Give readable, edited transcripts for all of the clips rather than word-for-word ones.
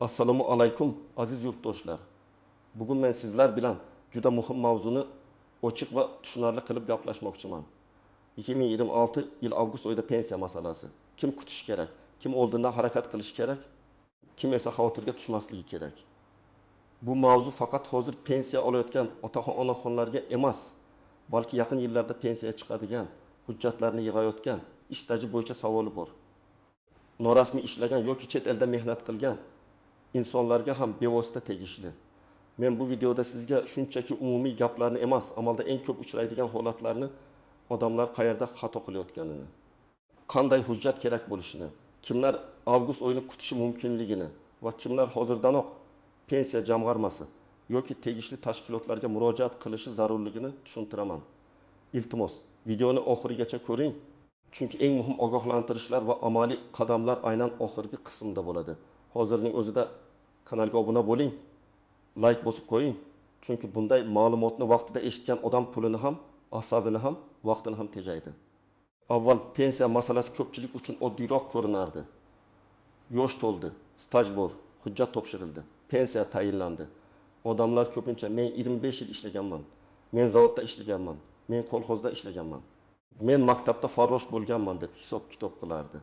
Assalomu alaykum, aziz yurtdoshlar. Bugun men sizlar bilan juda muhim mavzuni ochiq va tushunarli qilib gaplashmoqchiman. 2026 yil avgust oyida pensiya masalasi. Kim kutishi kerak? Kim oldindan harakat qilishi kerak? Kim esa xavotirga tushmasligi kerak? Bu mavzu faqat hozir pensiya olayotgan otaxon onaxonlarga emas, balki yaqin yillarda pensiyaga chiqadigan, hujjatlarni yig'ayotgan, ish staji bo'yicha savoli bor. Norasmiy ishlagan yoki chet elda mehnat qilgan insonlarga ham bevosita tegishli. Men bu videoda sizga shunchaki umumiy gaplarni emas, amalda eng ko'p uchraydigan holatlarni, odamlar qayerda xato qilayotganini, qanday hujjat kerak bo'lishini, kimlar avgust oyini kutishi mumkinligini va kimlar hozirdanoq pensiya jamg'armasi yoki tegishli tashkilotlarga murojaat qilishi zarurligini tushuntiraman. Iltimos, videoni oxirigacha ko'ring, chunki eng muhim ogohlantirishlar va amaliy qadamlar aynan oxirgi qismda bo'ladi. Hozirning o'zida kanalga obuna bo'ling, like bosib qo'ying, chunki bunday ma'lumotni vaqtida eshitgan odam pulini ham, asabini ham, vaqtini ham tejaydi. Avval pensiya masalasi ko'pchilik uchun oddiyroq ko'rinardi. Yosh to'ldi, staj bor, hujjat topshirildi, pensiya tayinlandi. Odamlar ko'pincha men 25 yil ishlaganman, men zavodda ishlaganman, men kolxozda ishlaganman, men maktabda farrosh bo'lganman deb hisob-kitob qilardi.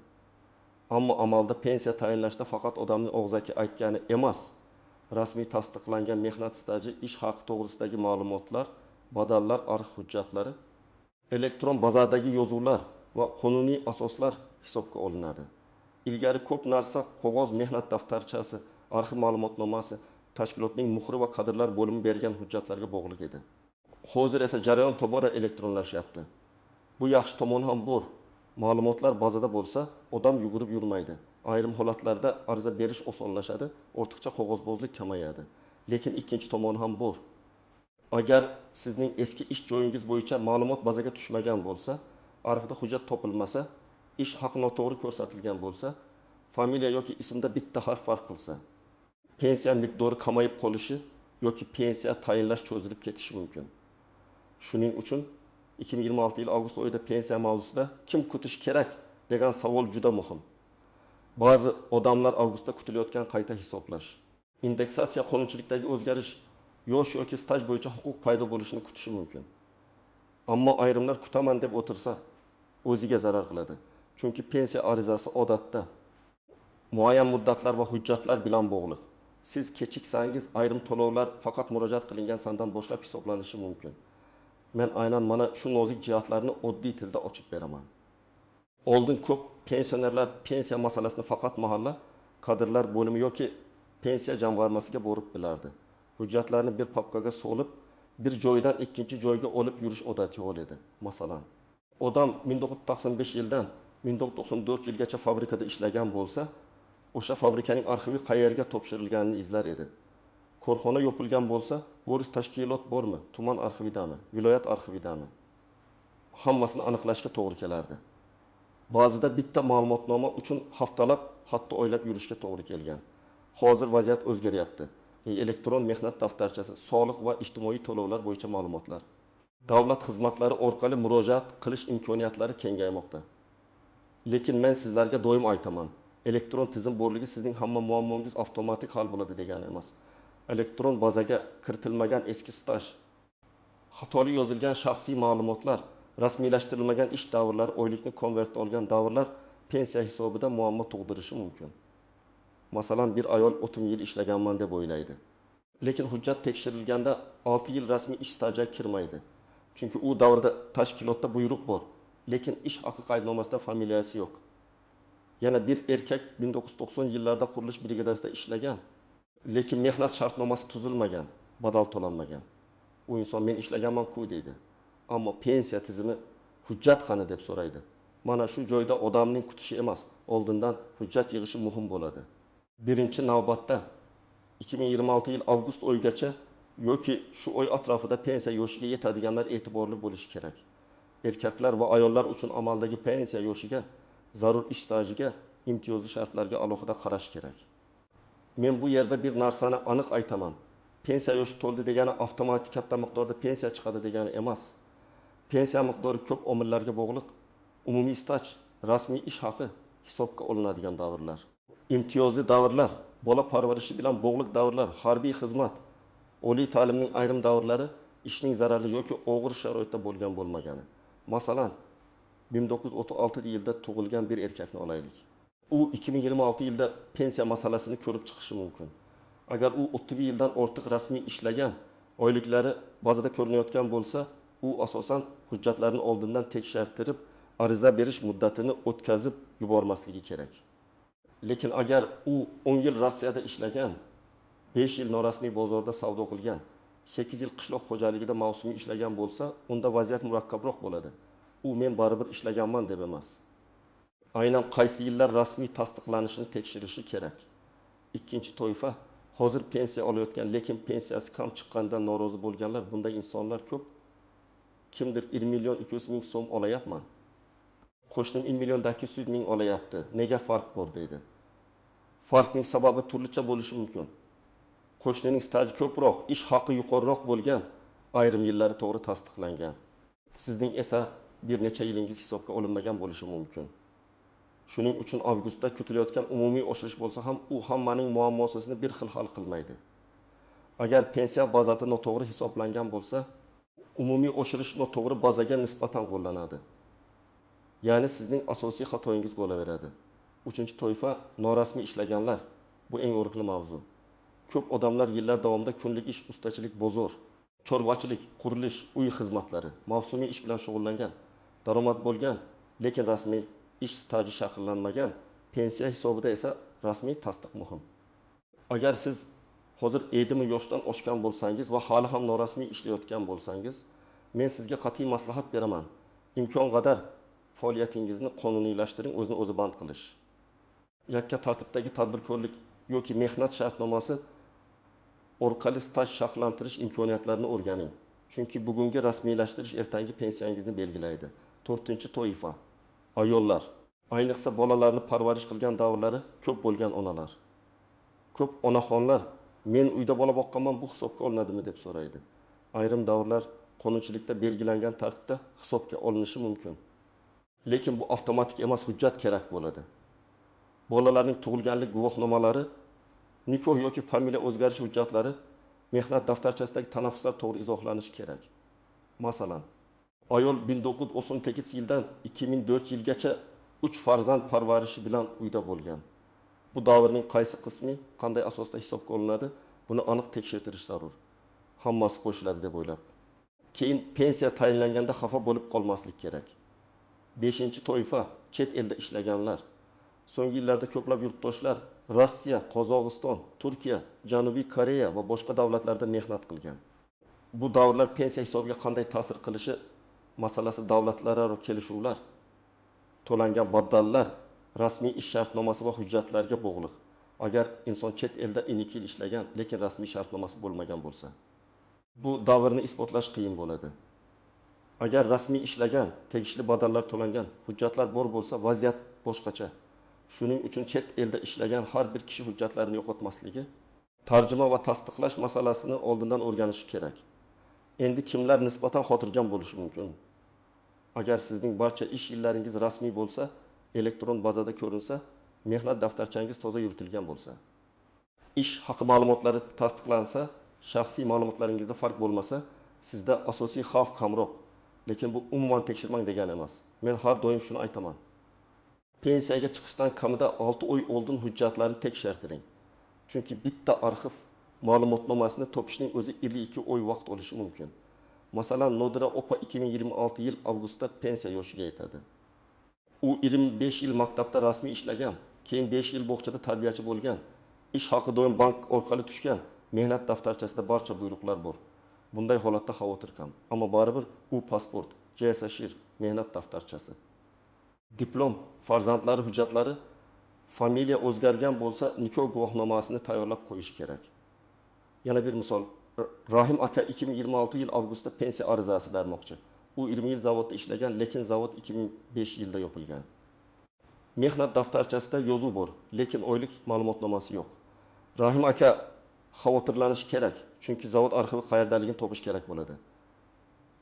Ammo amalda pensiya tayinlashda faqat odamning og'zaki aytgani emas, rasmiy tasdiqlangan mehnat staji, ish haqi to'g'risidagi ma'lumotlar, badallar, arxiv hujjatlari, elektron bazadagi yozuvlar va qonuniy asoslar hisobga olinadi. Ilgari ko'p narsa qog'oz mehnat daftarchasi, arxiv ma'lumotnomasi, tashkilotning muhri va kadrlar bo'limi bergan hujjatlarga bog'liq edi. Hozir esa jarayon tobora elektronlashyapti. Bu yaxshi tomoni ham bor. Ma'lumotlar bazada bo'lsa, odam yugurib yurmaydi. Ayrim holatlarda ariza berish osonlashadi, ortiqcha qog'ozbozlik kamayadi. Lekin ikkinchi tomoni ham bor. Agar sizning eski ish joyingiz bo'yicha ma'lumot bazaga tushmagan bo'lsa, arxivda hujjat topilmasa, ish haqi noto'g'ri ko'rsatilgan bo'lsa, familiya yoki ismda bitta harf farq qilsa, pensiya miqdori kamayib qolishi yoki pensiya tayinlash cho'zilib ketishi mumkin. Shuning uchun 2026 yil avgust oyida pensiya mavzusida kim kutish kerak degan savol juda muhim. Ba'zi odamlar avgustda kutilayotgan qayta hisoblash, indeksatsiya, qonunchilikdagi o'zgarish, yosh yoki staj bo'yicha huquq paydo bo'lishini kutishi mumkin. Ammo ayrimlar kutaman deb o'tirsa, o'ziga zarar qiladi. Chunki pensiya arizasi odatda muayyan muddatlar va hujjatlar bilan bog'liq. Siz kechiksangiz ayrim to'lovlar faqat murojaat qilingan sandan boshlab hisoblanishi mumkin. Men aynan mana shu nozik jihatlarni oddiy tilda ochib beraman. Oldin ko'p pensionerlar pensiya masalasini faqat mahalla kadrlar bo'limi yoki pensiya jamg'armasiga borib bilardi. Hujjatlarni bir papkaga solib, bir joydan ikkinchi joyga olib yurish odati yo'q edi. Masalan, odam 1995 yildan 1994 yilgacha fabrikada ishlagan bo'lsa, o'sha fabrikaning arxivi qayerga topshirilganini izlar edi. Korxona yopilgan bo'lsa, boris tashkilot bormi, tuman arxividami, viloyat arxividami? Hammasini aniqlashga to'g'ri kelardi. Ba'zida bitta ma'lumotnoma uchun haftalab, hatto oylab yurishga to'g'ri kelgan. Hozir vaziyat o'zgaryapti. Elektron mehnat daftarchasi, soliq va ijtimoiy to'lovlar bo'yicha ma'lumotlar, davlat xizmatlari orqali murojaat qilish imkoniyatlari kengaymoqda. Lekin men sizlarga doim aytaman, elektron tizim borligi sizning hamma muammongiz avtomatik hal bo'ladi degani emas. Elektron bazaga kiritilmagan eski staj, xatoli yozilgan shaxsiy ma'lumotlar, rasmiylashtirilmagan ish davrlari, oylikni konvertda olgan davrlar pensiya hisobida muammo tug'dirishi mumkin. Masalan, bir ayol 30 yil ishlaganman deb o'ylaydi. Lekin hujjat tekshirilganda 6 yil rasmiy ish stajiga kirmaydi. Chunki u davrda tashkilotda buyruq bor, lekin ish haqi qaydnomasida familiyasi yo'q. Yana bir erkak 1990 yillarda qurilish brigadasida ishlagan, lekin mehnat shartnomasi tuzilmagan, badal to'lanmagan. U inson men ishlaganman-ku deydi. Ammo pensiya tizimi hujjat qani deb so'raydi. Mana shu joyda odamning kutishi emas, oldindan hujjat yig'ishi muhim bo'ladi. Birinchi navbatda 2026 yil avgust oyigacha yoki shu oy atrofida pensiya yoshiga yetadiganlar e'tiborli bo'lishi kerak. Erkaklar va ayollar uchun amaldagi pensiya yoshiga, zarur ish stajiga, imtiyozli shartlarga alohida qarash kerak. Men bu yerda bir narsani aniq aytaman. Pensiya yoshi to'ldi degani avtomatik katta miqdorda pensiya chiqadi degani emas. Pensiya miqdori ko'p omillarga bog'liq. Umumiy staj, rasmiy ish haqi hisobga olinadigan davrlar, imtiyozli davrlar bola parvarishi bilan bog'liq davrlar, harbiy xizmat, oliy ta'limning ayrim davrlari ishning zararli yoki og'ir sharoitda bo'lgan bo'lmagani. Masalan, 1936 yilda tug'ilgan bir erkakni olaylik. U 2026 yilda pensiya masalasini ko'rib chiqishi mumkin. Agar u 31 yildan ortiq rasmiy ishlagan, oyliklari bazada ko'rinayotgan bo'lsa, u asosan hujjatlarni oldindan tekshirtirib, ariza berish muddatini o'tkazib yubormasligi kerak. Lekin agar u 10 yil Rossiyada ishlagan, 5 yil norasmiy bozorda savdo qilgan, 8 yil qishloq xo'jaligida mavsumiy ishlagan bo'lsa, unda vaziyat murakkabroq bo'ladi. U men baribir ishlaganman deb emas. Aynan qaysi yillar rasmiy tasdiqlanishini tekshirishi kerak. Ikkinchi toifa hozir pensiya olayotgan, lekin pensiyasi kam chiqqanidan norozi bo'lganlar, bunday insonlar ko'p. Kimdir 1 million 200 ming so'm olayapman. Qo'shnim 1 million 800 ming olayapti. Nega farq bor deydi. Farqning sababi turlicha bo'lishi mumkin. Qo'shnining staji ko'proq, ish haqi yuqoriroq bo'lgan, ayrim yillari to'g'ri tasdiqlangan. Sizning esa bir necha yilingiz hisobga olinmagan bo'lishi mumkin. Shuning uchun avgustda kutilayotgan umumiy oshirish bo'lsa ham, u hammaning muammosini bir xil hal qilmaydi. Agar pensiya bazasi noto'g'ri hisoblangan bo'lsa, umumiy oshirish noto'g'ri bazaga nisbatan qo'llanadi. Ya'ni sizning asosiy xatoyingiz bo'laveradi. Uchinchi toifa norasmiy ishlaganlar. Bu eng o'rinli mavzu. Ko'p odamlar yillar davomida kunlik ish, ustachilik, bozor, chorvachilik, qurilish, uy xizmatlari, mavsumiy ish bilan shug'ullangan, daromad bo'lgan, lekin rasmiy ish staji shakllanmagan, pensiya hisobida esa rasmiy tasdiq muhim. Agar siz hozir 50 yoshdan oshgan bo'lsangiz va hali ham norasmiy ishlayotgan bo'lsangiz, men sizga qat'iy maslahat beraman. Imkon qadar faoliyatingizni qonuniylashtiring, o'zini o'zi band qilish. Yakka tartibdagi tadbirkorlik yoki mehnat shartnomasi orqali staj shakllantirish imkoniyatlarini o'rganing. Chunki bugungi rasmiylashtirish ertangi pensiyangizni belgilaydi. To'rtinchi toifa ayollar. Ayniqsa bolalarni parvarish qilgan davrlari ko'p bo'lgan onalar. Ko'p onaxonlar men uyda bola boqqanman, bu hisobga olinadimi deb so'raydi. Ayrim davrlar qonunchilikda belgilangan tartibda hisobga olinishi mumkin. Lekin bu avtomatik emas, hujjat kerak bo'ladi. Bolalarning tug'ilganlik guvohnomalari, nikoh yoki familiya o'zgarishi hujjatlari, mehnat daftarchasidagi tanaffuslar to'g'ri izohlanishi kerak. Masalan, ayol 1998 yildan 2004 yilgacha 3 farzand parvarishi bilan uyda bo'lgan. Bu davrning qaysi qismi qanday asosda hisobga olinadi, buni aniq tekshirtirish zarur. Hammasi qo'shiladi deb o'ylab. Keyin pensiya tayinlanganda xafa bo'lib qolmaslik kerak. 5-toifa chet elda ishlaganlar. So'nggi yillarda ko'plab yurtdoshlar Rossiya, Qozog'iston, Turkiya, Janubiy Koreya va boshqa davlatlarda mehnat qilgan. Bu davrlar pensiya hisobiga qanday ta'sir qilishi masalasi davlatlararo kelishuvlar, to'langan badallar, rasmiy ish shartnomasi va hujjatlarga bog'liq. Agar inson chet elda 2 yil ishlagan, lekin rasmiy shartnomasi bo'lmagan bo'lsa, bu davrni isbotlash qiyin bo'ladi. Agar rasmiy ishlagan, tegishli badallar to'langan, hujjatlar bor bo'lsa, vaziyat boshqacha. Shuning uchun chet elda ishlagan har bir kishi hujjatlarini yo'qotmasligi, tarjima va tasdiqlash masalasini oldindan o'rganishi kerak. Endi kimlar nisbatan xotirjam bo'lishi mumkin? Agar sizning barcha ish yillaringiz rasmiy bo'lsa, elektron bazada ko'rinsa, mehnat daftarchangiz toza yuritilgan bo'lsa, ish haqi ma'lumotlari tasdiqlansa, shaxsiy ma'lumotlaringizda farq bo'lmasa, sizda asosiy xavf kamroq. Lekin bu umuman tekshirmang degani emas. Men har doim shuni aytaman. Pensiyaga chiqishdan kamida 6 oy oldin hujjatlarni tekshirtiring. Chunki bitta arxiv ma'lumotnomasini topishning o'zi 52 oy vaqt olishi mumkin. Masalan, Nodira opa 2026 yil avgustda pensiya yoshiga yetadi. U 25 yil maktabda rasmiy ishlagan, keyin 5 yil bog'chada tarbiyachi bo'lgan, ish haqi doim bank orqali tushgan, mehnat daftarchasida barcha buyruqlar bor. Bunday holatda xavotir kam, ammo baribir u pasport, JSShir, mehnat daftarchasi, diplom, farzandlari hujjatlari, familiya o'zgargan bo'lsa, nikoh guvohnomasini tayyorlab qo'yish kerak. Yana bir misol, Rahim aka 2026 yil avgustda pensiya arizasi bermoqchi. U 20 yil zavodda ishlagan, lekin zavod 2005 yilda yopilgan. Mehnat daftarchasida yozuv bor, lekin oylik ma'lumotnomasi yo'q. Rahim aka xavotirlanishi kerak, chunki zavod arxivi qayerdaligini topish kerak bo'ladi.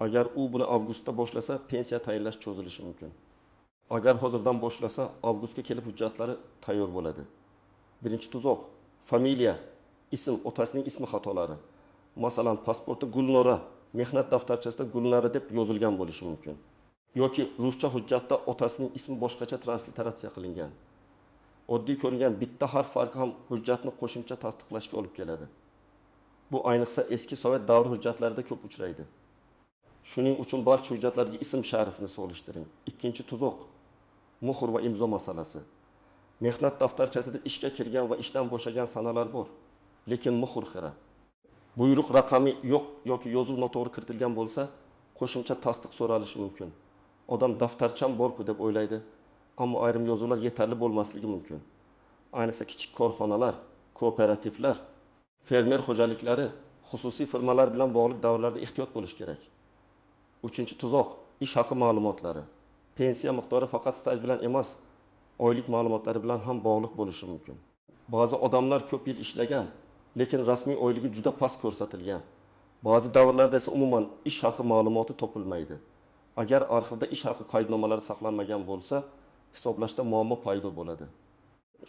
Agar u buni avgustda boshlasa, pensiya tayinlash cho'zilishi mumkin. Agar hozirdan boshlasa, avgustga kelib hujjatlari tayyor bo'ladi. Birinchi tuzoq Familiya, ism, otasining ismi xatolari. Masalan, pasportda Gulnora, mehnat daftarchasida Gulnara deb yozilgan bo'lishi mumkin. Yoki ruscha hujjatda otasining ismi boshqacha transliteratsiya qilingan. Oddiy ko'ringan bitta harf farqi ham hujjatni qo'shimcha tasdiqlashga olib keladi. Bu ayniqsa eski sovet davri hujjatlarida ko'p uchraydi. Shuning uchun barcha hujjatlarga ism sharifini solishtiring. Ikkinchi tuzoq muhr va imzo masalasi. Mehnat daftarchasida ishga kirgan va ishdan bo'shagan sanalar bor, lekin muhr xira. Buyruq raqami yo'q yoki yozuv noto'g'ri kiritilgan bo'lsa, qo'shimcha tasdiq so'ralishi mumkin. Odam daftarcham bor-ku deb o'ylaydi, ammo ayrim yozuvlar yetarli bo'lmasligi mumkin. Ayniqsa kichik korxonalar, kooperativlar, fermer xo'jaliklari, xususiy firmalar bilan bog'liq davrlarda ehtiyot bo'lish kerak. Uchinchi tuzoq ish haqi ma'lumotlari. Pensiya miqdori faqat staj bilan emas, oylik ma'lumotlari bilan ham bog'liq bo'lishi mumkin. Ba'zi odamlar ko'p yil ishlagan, lekin rasmiy oyligi juda past ko'rsatilgan. Ba'zi davrlarda esa umuman ish haqi ma'lumoti topilmaydi. Agar arxivda ish haqi qaydnomalari saqlanmagan bo'lsa, hisoblashda muammo paydo bo'ladi.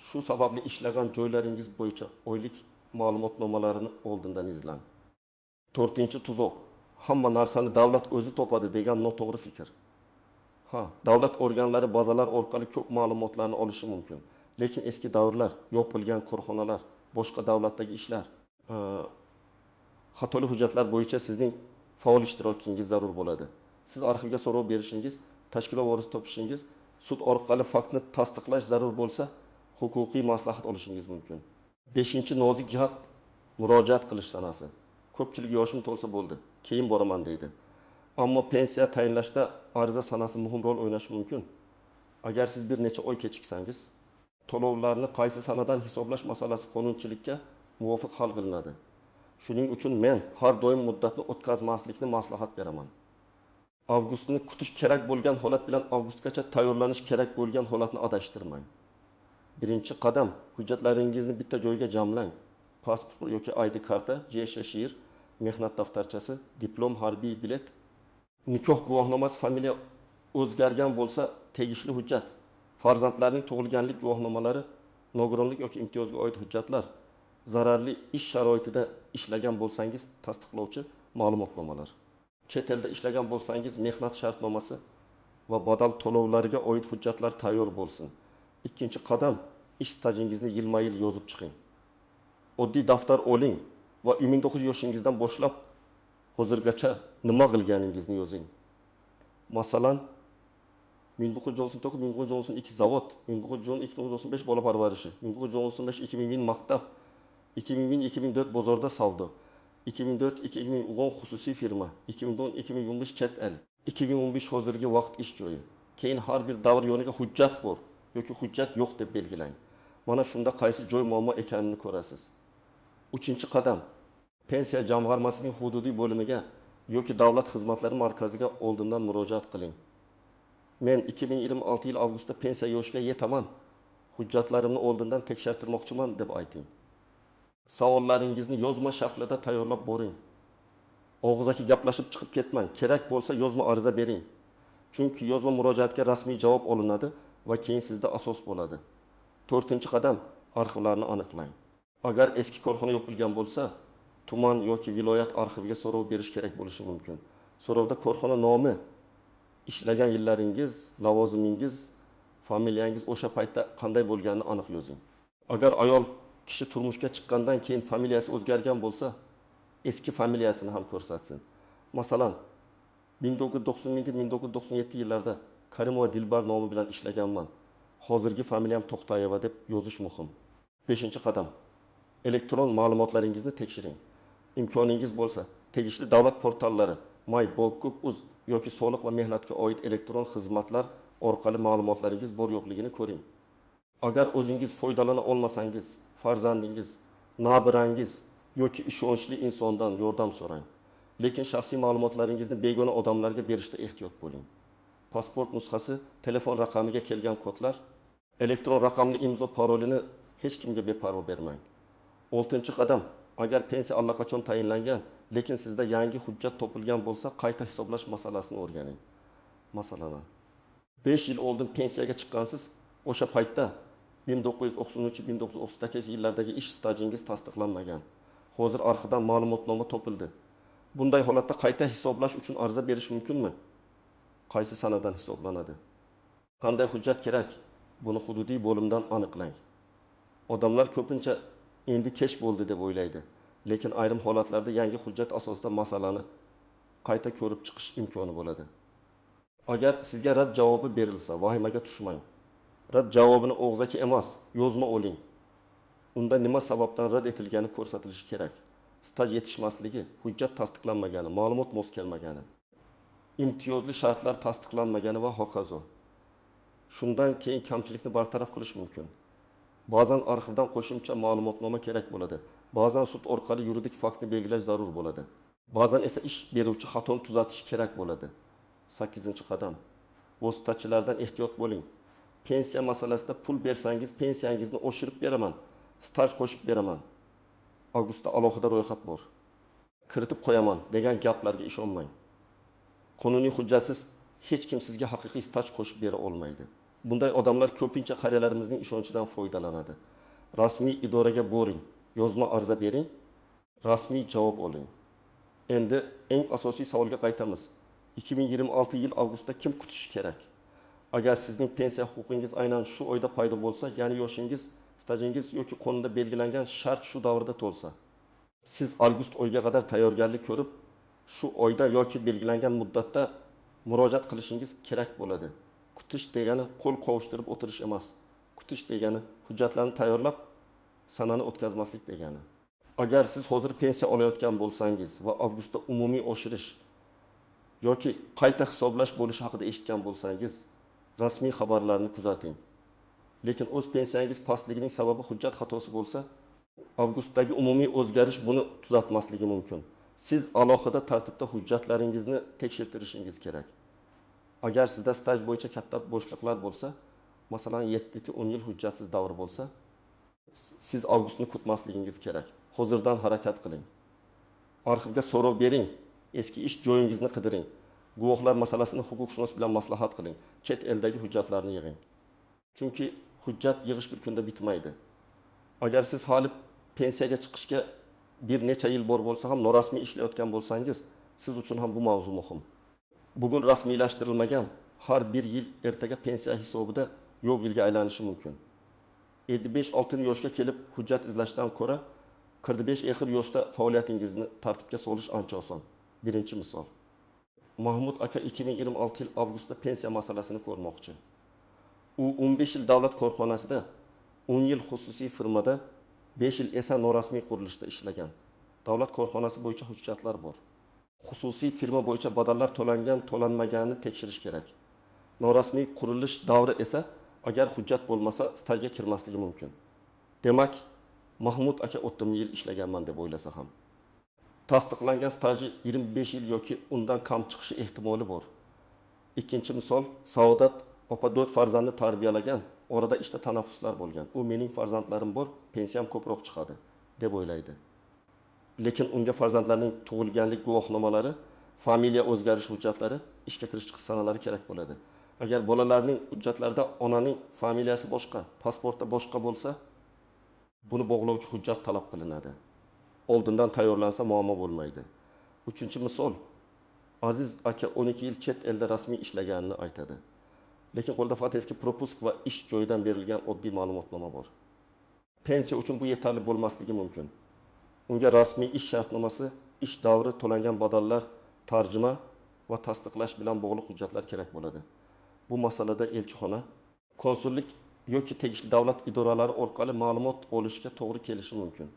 Shu sababli ishlagan joylaringiz bo'yicha oylik ma'lumotnomalarini oldindan izlang. To'rtinchi tuzoq hamma narsani davlat o'zi topadi degan noto'g'ri fikr. Ha, davlat organlari bazalar orqali ko'p ma'lumotlarni olishi mumkin. Lekin eski davrlar, yopilgan korxonalar, boshqa davlatdagi ishlar, xatoli hujjatlar bo'yicha sizning faol ishtirokingiz zarur bo'ladi. Siz arxivga so'rov berishingiz, tashkilot vorisi topishingiz, sud orqali faktni tasdiqlash zarur bo'lsa, huquqiy maslahat olishingiz mumkin. Beshinchi nozik jihat murojaat qilish sanasi. Ko'pchilik yoshim to'lsa bo'ldi, keyin boraman deydi. Ammo pensiya tayinlashda ariza sanasi muhim rol o'ynashi mumkin. Agar siz bir necha oy kechiksangiz, to'lovlarni qaysi sanadan hisoblash masalasi qonunchilikka muvofiq hal qilinadi. Shuning uchun men har doim muddatni o'tkazmaslikni maslahat beraman. Avgustni kutish kerak bo'lgan holat bilan avgustgacha tayyorlanish kerak bo'lgan holatni adashtirmang. Birinchi qadam hujjatlaringizni bitta joyga jamlang. Pasport yoki ID karta, JSHIR, mehnat daftarchasi, diplom, harbiy bilet, nikoh guvohnomasi, familiya o'zgargan bo'lsa tegishli hujjat, farzandlarning tug'ilganlik guvohnomalari, nogironlik yoki imtiyozga oid hujjatlar, zararli ish sharoitida ishlagan bo'lsangiz tasdiqlovchi ma'lumotnomalar. Chet elda ishlagan bo'lsangiz mehnat shartnomasi va badal to'lovlariga oid hujjatlar tayyor bo'lsin. Ikkinchi qadam ish stajingizni yilma-yil yozib chiqing. Oddiy daftar oling va 29 yoshingizdan boshlab hozirgacha nima qilganingizni yozing. Masalan, 1999-1992 zavod, 1910-1995 bola parvarishi, 1995-2001 maktab, 2001-2004 bozorda savdo, 2004-2010 xususiy firma, 2010-2015 chet el, 2015 hozirgi vaqt ish joyi. Keyin har bir davr yoniga hujjat bor yoki hujjat yo'q deb belgilang. Mana shunda qaysi joy muammo ekanini ko'rasiz. Uchinchi qadam pensiya jamg'armasining hududiy bo'limiga yoki davlat xizmatlari markaziga oldindan murojaat qiling. Men 2026 yil avgustda pensiya yoshiga yetaman, hujjatlarimni oldindan tekshirtirmoqchiman deb ayting. Savollaringizni yozma shaklida tayyorlab boring. Og'zaki gaplashib chiqib ketmang. Kerak bo'lsa yozma ariza bering. Chunki yozma murojaatga rasmiy javob olinadi va keyin sizda asos bo'ladi. To'rtinchi qadam arxivlarni aniqlang. Agar eski korxona yopilgan bo'lsa, tuman yoki viloyat arxiviga so'rov berish kerak bo'lishi mumkin. So'rovda korxona nomi, ishlagan yillaringiz, lavozimingiz, familiyangiz o'sha paytda qanday bo'lganini aniq yozing. Agar ayol kishi turmushga chiqqandan keyin familiyasi o'zgargan bo'lsa, eski familiyasini ham ko'rsatsin. Masalan, 1990-1997 yillarda Karimova Dilbar nomi bilan ishlaganman. Hozirgi familiyam To'xtayeva deb yozish muhim. Beshinchi qadam elektron ma'lumotlaringizni tekshiring. Imkoningiz bo'lsa, tegishli davlat portallari my.gov.uz yoki soliq va mehnatga oid elektron xizmatlar orqali ma'lumotlaringiz bor yo'qligini ko'ring. Agar o'zingiz foydalana olmasangiz, farzandingiz, nabirangiz yoki ishonchli insondan yordam so'rang. Lekin shaxsiy ma'lumotlaringizni begona odamlarga berishda ehtiyot bo'ling. Pasport nusxasi, telefon raqamiga kelgan kodlar, elektron raqamli imzo parolini hech kimga beparvo bermang. Oltinchi qadam agar pensiya allaqachon tayinlangan, lekin sizda yangi hujjat topilgan bo'lsa, qayta hisoblash masalasini o'rganing. Masalan, 5 yil oldin pensiyaga chiqqansiz, o'sha paytda 1993-1938 yillardagi ish stajingiz tasdiqlanmagan. Hozir arxivdan ma'lumotnoma topildi. Bunday holatda qayta hisoblash uchun ariza berish mumkinmi? Qaysi sanadan hisoblanadi? Qanday hujjat kerak? Buni hududiy bo'limdan aniqlang. Odamlar ko'pincha endi kech bo'ldi deb o'ylaydi. Lekin ayrim holatlarda yangi hujjat asosida masalani qayta ko'rib chiqish imkoni bo'ladi. Agar sizga rad javobi berilsa, vahimaga tushmang. Rad javobini og'zaki emas, yozma oling. Unda nima sababdan rad etilgani ko'rsatilishi kerak. Staj yetishmasligi, hujjat tasdiqlanmagani, ma'lumot mos kelmagani, imtiyozli shartlar tasdiqlanmagani va hokazo. Shundan keyin kamchilikni bartaraf qilish mumkin. Ba'zan arxivdan qo'shimcha ma'lumotnoma kerak bo'ladi. Ba'zan sud orqali yuridik faktni belgilash zarur bo'ladi. Ba'zan esa ish beruvchi xatoni tuzatishi kerak bo'ladi. 8-qadam. Vositachilardan ehtiyot bo'ling. Pensiya masalasida pul bersangiz, pensiyangizni oshirib beraman, staj qo'shib beraman. Avgustda alohida ro'yxat bor. Kiritib qo'yaman degan gaplarga ishonmang. Qonuniy hujjatsiz hech kim sizga haqiqiy staj qo'shib bera olmaydi. Bunday odamlar ko'pincha qariyalarimizning ishonchidan foydalanadi. Rasmiy idoraga boring, yozma ariza bering, rasmiy javob oling. Endi eng asosiy savolga qaytamiz. 2026 yil avgustda kim kutishi kerak? Agar sizning pensiya huquqingiz aynan shu oyda paydo bo'lsa, ya'ni yoshingiz, stajingiz yoki qonunda belgilangan shart shu davrda to'lsa, siz avgust oyiga qadar tayyorgarlik ko'rib, shu oyda yoki belgilangan muddatda murojaat qilishingiz kerak bo'ladi. Kutish degani qo'l qovushtirib o'tirish emas. Kutish degani hujjatlarni tayyorlab, sanani o'tkazmaslik degani. Agar siz hozir pensiya olayotgan bo'lsangiz va avgustda umumiy oshirish yoki qayta hisoblash bo'lishi haqida eshitgan bo'lsangiz, rasmiy xabarlarni kuzating. Lekin o'z pensiyangiz pastligining sababi hujjat xatosi bo'lsa, avgustdagi umumiy o'zgarish buni tuzatmasligi mumkin. Siz alohida tartibda hujjatlaringizni tekshirtirishingiz kerak. Agar sizda staj bo'yicha katta bo'shliqlar bo'lsa, masalan 7-10 yil hujjatsiz davr bo'lsa, siz avgustni kutmasligingiz kerak. Hozirdan harakat qiling. Arxivga so'rov bering, eski ish joyingizni qidiring. Guvohlar masalasini huquqshunos bilan maslahat qiling. Chet eldagi hujjatlarni yig'ing. Chunki hujjat yig'ish bir kunda bitmaydi. Agar siz hali pensiyaga chiqishga bir necha yil bor bo'lsa ham norasmiy ishlayotgan bo'lsangiz, siz uchun ham bu mavzu muhim. Bugun rasmiylashtirilmagan har bir yil ertaga pensiya hisobida yo'q yilga aylanishi mumkin. 55-6 yoshga kelib hujjat izlashdan ko'ra 45-50 yoshda faoliyatingizni tartibga solish ancha oson. Birinchi misol. Mahmud aka 2026 yil avgustda pensiya masalasini ko'rmoqchi. U 15 yil davlat korxonasida, 10 yil xususiy firmada, 5 yil esa norasmiy qurilishda ishlagan. Davlat korxonasi bo'yicha hujjatlar bor. Xususiy firma bo'yicha badallar to'langan, to'lanmaganini tekshirish kerak. Norasmiy qurilish davri esa agar hujjat bo'lmasa stajga kirmasligi mumkin. Demak, Mahmud aka 30 yil ishlaganman deb o'ylasa ham, tasdiqlangan staji 25 yil yoki undan kam chiqishi ehtimoli bor. Ikkinchi misol, Saodat opa 4 farzandni tarbiyalagan, orada ishda tanaffuslar bo'lgan. U mening farzandlarim bor, pensiyam ko'proq chiqadi deb o'ylaydi. Lekin unga farzandlarning tug'ilganlik guvohnomalari, familiya o'zgarish hujjatlari, ishga kirish chiqish sanalari kerak bo'ladi. Agar bolalarning hujjatlarida onaning familiyasi boshqa, pasportda boshqa bo'lsa, buni bog'lovchi hujjat talab qilinadi. Oldindan tayyorlansa muammo bo'lmaydi. Uchinchi misol, Aziz aka 12 yil chet elda rasmiy ishlaganini aytadi. Lekin qo'lda faqat eski propusk va ish joyidan berilgan oddiy ma'lumotnoma bor. Pensiya uchun bu yetarli bo'lmasligi mumkin. Unga rasmiy ish shartnomasi, ish davri, to'langan badallar, tarjima va tasdiqlash bilan bog'liq hujjatlar kerak bo'ladi. Bu masalada elchixona, konsullik yoki tegishli davlat idoralari orqali ma'lumot olishga to'g'ri kelishi mumkin.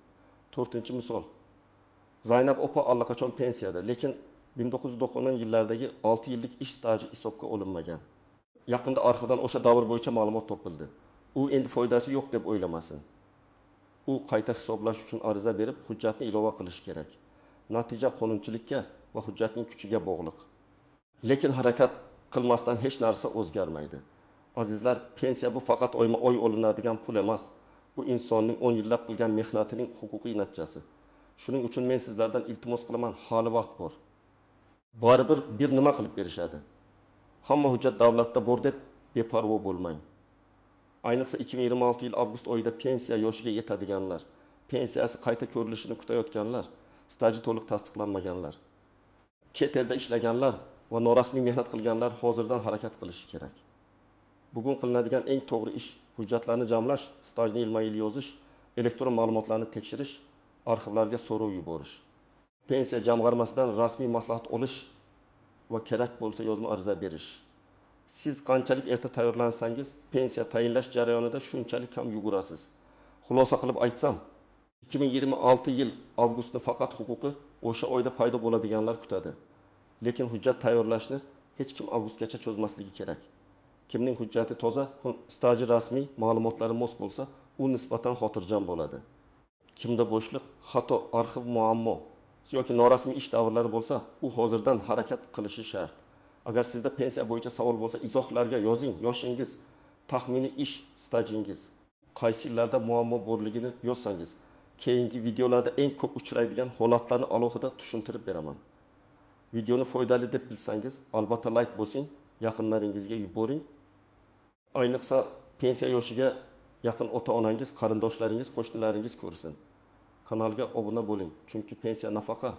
To'rtinchi misol. Zaynab opa allaqachon pensiyada, lekin 1990-yillardagi 6 yillik ish staji hisobga olinmagan. Yaqinda arxivdan o'sha davr bo'yicha ma'lumot topildi. U endi foydasi yo'q deb o'ylamasin. U qayta hisoblash uchun ariza berib, hujjatni ilova qilishi kerak. Natija qonunchilikka va hujjatning kuchiga bog'liq. Lekin harakat qilmasdan hech narsa o'zgarmaydi. Azizlar, pensiya bu faqat oyma-oy olinadigan pul emas. Bu insonning 10 yillab qilgan mehnatining huquqiy natijasi. Shuning uchun men sizlardan iltimos qilaman, hali vaqt bor. Baribir bir nima qilib berishadi. Hamma hujjat davlatda bor deb beparvo bo'lmang. Ayniqsa 2026 yil avgust oyida pensiya yoshiga yetadiganlar, pensiyasi qayta ko'rilishini kutayotganlar, staji to'liq tasdiqlanmaganlar, chet elda ishlaganlar va norasmiy mehnat qilganlar hozirdan harakat qilishi kerak. Bugun qilinadigan eng to'g'ri ish: hujjatlarni jamlash, stajni yilma yil yozish, elektron ma'lumotlarni tekshirish, arxivlarga so'rov yuborish, pensiya jamg'armasidan rasmiy maslahat olish va kerak bo'lsa yozma ariza berish. Siz qanchalik erta tayyorlansangiz, pensiya tayinlash jarayonida shunchalik kam yugurasiz. Xulosa qilib aytsam, 2026 yil avgustni faqat huquqi o'sha oyda paydo bo'ladiganlar kutadi. Lekin hujjat tayyorlashni hech kim avgustgacha cho'zmasligi kerak. Kimning hujjati toza, staji rasmiy, ma'lumotlari mos bo'lsa, u nisbatan xotirjam bo'ladi. Kimda bo'shliq, xato, arxiv muammo yoki norasmiy ish davrlari bo'lsa, u hozirdan harakat qilishi shart. Agar sizda pensiya bo'yicha savol bo'lsa, izohlarga yozing. Yoshingiz, taxminiy ish stajingiz, qaysi yillarda muammo borligini yozsangiz, keyingi videolarda eng ko'p uchraydigan holatlarni alohida tushuntirib beraman. Videoni foydali deb bilsangiz, albatta like bosing, yaqinlaringizga yuboring. Ayniqsa pensiya yoshiga yaqin ota-onangiz, qarindoshlaringiz, qo'shnilaringiz ko'rsin. Kanalga obuna bo'ling, chunki pensiya, nafaqa,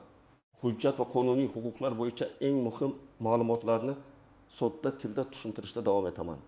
hujjat va qonuniy huquqlar bo'yicha eng muhim ma'lumotlarni sodda tilda tushuntirishda davom etaman.